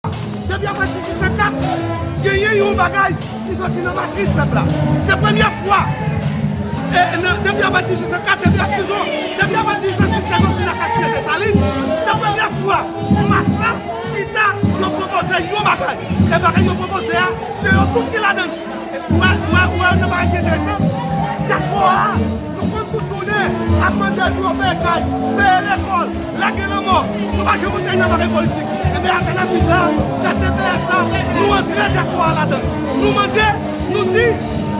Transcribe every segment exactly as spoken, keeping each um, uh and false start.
Depi apre dizuit san kat, genyen yon bagay ki soti nan matris pèp la. Se premyè fwa, e, nan, depi apre dizuit san kat, depi apre, depi apre dizuit san sis, nèg yo fin asasinen Desalin. Se premyè fwa mas la chita, yo pwopoze yon bagay. E bagay yo pwopoze a, se yo tout ki ladan l. Ou wè, ou wè, ou wè, nan bagay ki enteresan, dyaspora a, nou konn tout jounen ap mande pou yo peye kay, peye lekòl, lage lanmò. Nou pa janm antre nan bagay politik. Ebyen, altènativ la, K T P S la, nou antre dyaspora a ladan l. Nou mande, nou di,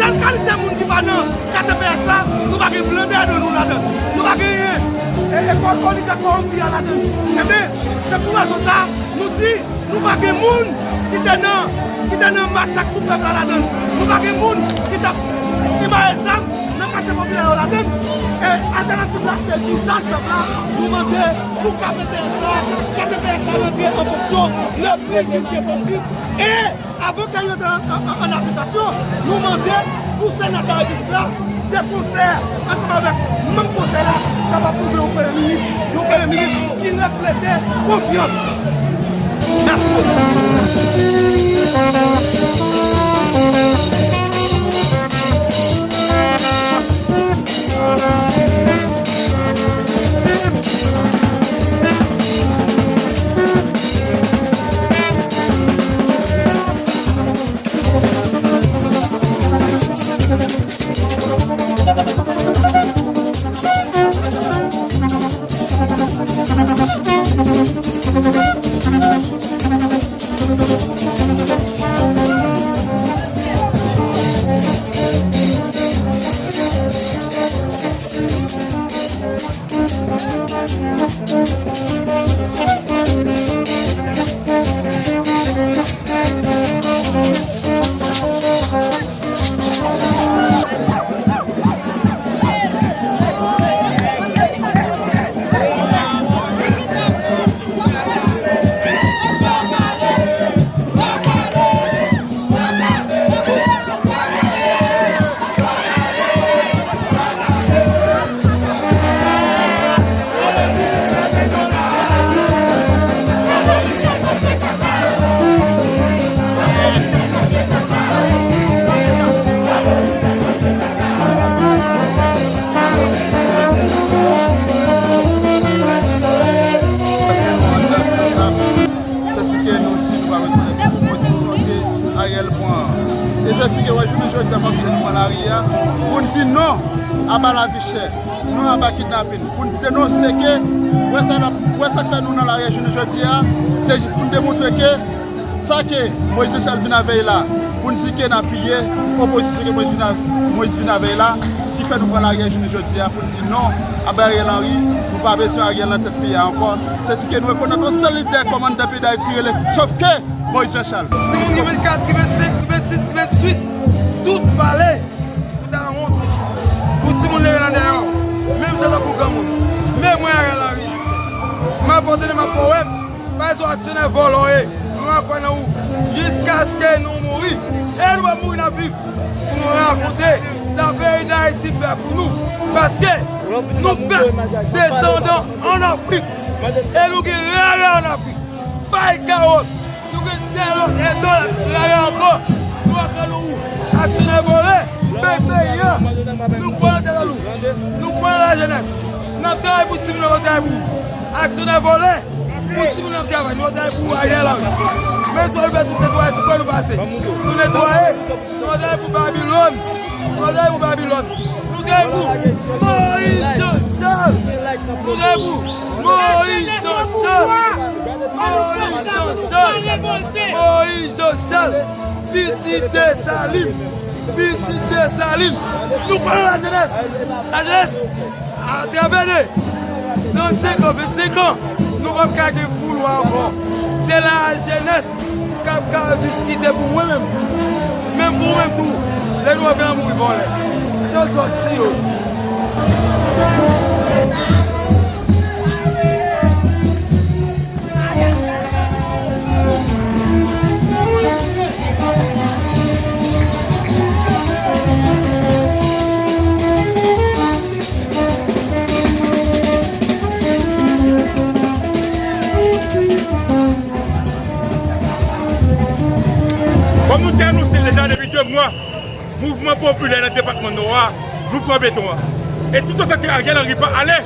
sèl kalite moun ki pa nan K T P S la, nou pa gen blan dèyè do nou ladan l. Nou pa genyen, e, e, oligak kowonpi a ladan l. Ebyen, se pou rezon sa a, nou di, nou pa gen moun ki te nan, ki te nan masak sou pèp la ladan l. Nou pa gen moun ki t ap simaye zam nan katye popilè yo ladan l. E altènativ la, se vizaj pèp la. Nou mande pou K T P S la, K T P S la rantre an fonksyon le pli vit ke posib. E avan ke l rantre an, an, an, an aplikasyon, nou mande pou Senatè Repiblik la, de konsè ansanm avèk manm konsèy la, kapab twouve yon premye minis, yon premye minis ki reflete konfyans. Mèsi. Se si ke nou di nou pa rekonèt pozisyon ke Ariel pran an. E se si ke wè jounen jodi a, fòk nou pran lari a pou n di non aba lavi chè, non aba kidnapin, pou n denonse ke wè sa n ap, wè sa k fè nou nan lari a jounen jodi a, se jis pou n demontre ke sa ke Moïse Jean Charles vin avè l la, pou n di ke n apiye opozisyon ke Moïse vin a-, Moïse vin avè l la, ki fè nou pran lari a jounen jodi a pou n di non aba Ariel Henry, nou pa bezwen Ariel nan tèt peyi a ankò. Se si ke nou rekonèt yon sèl lidè kòmandan peyi Dayiti rele, sòf ke Moïse Jean Charles. Se moun ki vennkat, ki vennsenk, ki vennsis, ki vennwit, tout pale. Ou ta wont pou timoun leve nan dèyè w, menm jan tankou granmoun. Men mwen Ariel Henry, m ap òdone, m ap fè w wè m pa bezwen aksyonè vòlò ye. Nou pa kwè nan ou jiskaske nou mouri. E nou p ap mouri, n ap viv pou nou rakonte sa peyi Dayiti fè pou nou. Paske nou pèp desandan ann Afrik. E nou gen rara ann Afrik. Bay kawòt. Nou gen tèlòt e dòlè rara ankò. Nou pa kwè nan ou aksyonè vòlè. Bay peyi a. Nou kwè nan tèt nou. Nou kwè nan lajenès. N ap travay pou timoun, n ap travay pou ou. Aksyonè vòlè. Pou timoun ap travay, nou travay pou Ariel Henry. Men sa w fè tout netwaye, sou kò nou pase. Nou netwaye. Nou travay pou Babilòn. Nou travay pou Babilòn. Nou travay pou Moïse Jean Charles. Nou travay pou Moïse Jean Charles. Moïse Jean Charles. Moïse Jean Charles. Pitit Desalin. Pitit Desalin. Nou pran lajenès. Lajenès. Atravè de trannsenk an, vennsenk an, nou p ap ka gen foulwa ankò. Se lajenès k ap ka diskite pou mwen menm. Menm pou ou menm tou. Lè nou ap vin mouri vòlè. Kite sòti yo. Te anonse deja depi de mwa, mouvman popilè nan depatman Nò a, nou pran beton an. E toutotan ke Ariel Henry pa ale,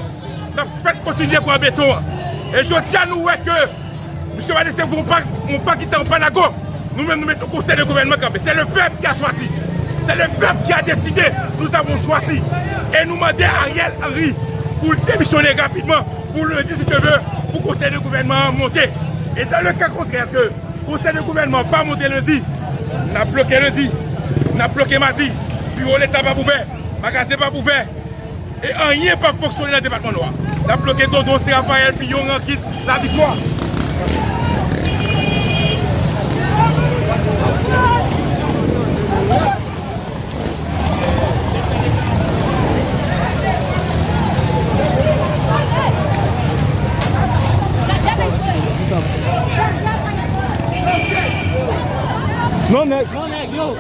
n ap fèk kontinye pran beton an. E jodi a, nou wè ke Misye Baden Sevou pa, nou pa kite anba lago. Nou menm, nou met yon konsèy de gouvènman kanpe. C'est le peuple qui a choisi. C'est le peuple qui a décidé. Nous avons choisi. E nou mande Ariel Henry pou l demisyone rapidman, pou lendi, si Dye vle, pou konsèy de gouvènman an monte. E dans le cas contraire ke konsèy de gouvènman pa monte lendi, n ap bloke lendi, n ap bloke madi. Biwo Leta p ap ouvè, magazen p ap ouvè. E anyen p ap fonksyone nan depatman Nò a. N ap bloke Dondon, Sen Rafayèl, Piyon, Rankit, Laviktwa. Non, nèg. Non, nèg, yo.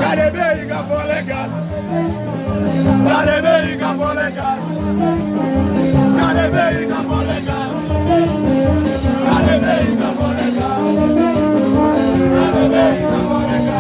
Gade peyi k ap vòlè gaz. Gade peyi k ap vòlè gaz. Gade peyi k ap vòlè gaz. Gade peyi k ap vòlè gaz. Gade peyi k ap vòlè gaz.